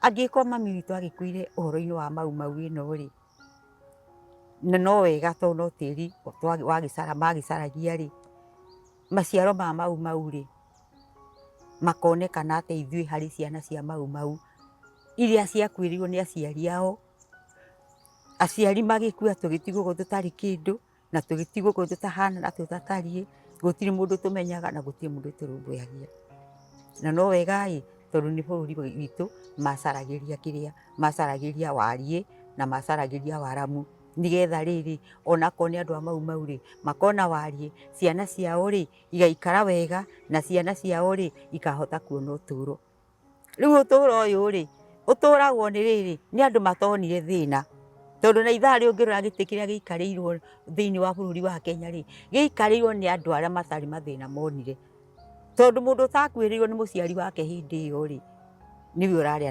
Angĩkorwo mami witũ agĩkuire ũhoro-inĩ wa Mau Mau ĩno rĩ, na no wega tondũ no tĩri magĩcaragia rĩ, maciaro ma Mau Mau rĩ, makonekana atĩ ithuĩ harĩ ciana cia Mau Mau iria ciakuĩrĩirwo nĩ aciari ao, aciari magĩkua tũgĩtigwo ũguo tũtarĩ kĩndũ. Na tũgĩtigwo kũu tũtahana na tũtatariĩ, gũtirĩ mũndũ tũmenyaga na gũtirĩ mũndũ tũrũmbũyagia. Na no wega ĩ, tondũ nĩ bũrũri witũ macaragĩria kĩrĩa, macaragĩria wariĩ na macaragĩria waramu, nĩgetha rĩrĩ, onakorwo nĩ andũ a Mau Mau rĩ, makona wariĩ, ciana ciao rĩ, igaikara wega, na ciana ciao rĩ, ikahota kuona ũtũro. Rĩu ũtũro ũyũ rĩ, ũtũragwo nĩ rĩrĩ, nĩ andũ matonire thĩna. Tondũ na ithaa rĩrĩ ũngĩrora gĩtĩ kĩrĩa gĩikarĩirwo thĩinĩ wa bũrũri wa Kenya rĩ, gĩikarĩirwo nĩ andũ arĩa matarĩ mathĩna monire. Tondũ mũndũ ũtakuĩrĩirwo nĩ mũciari wake hĩndĩ ĩyo rĩ, nĩwe ũrarĩa.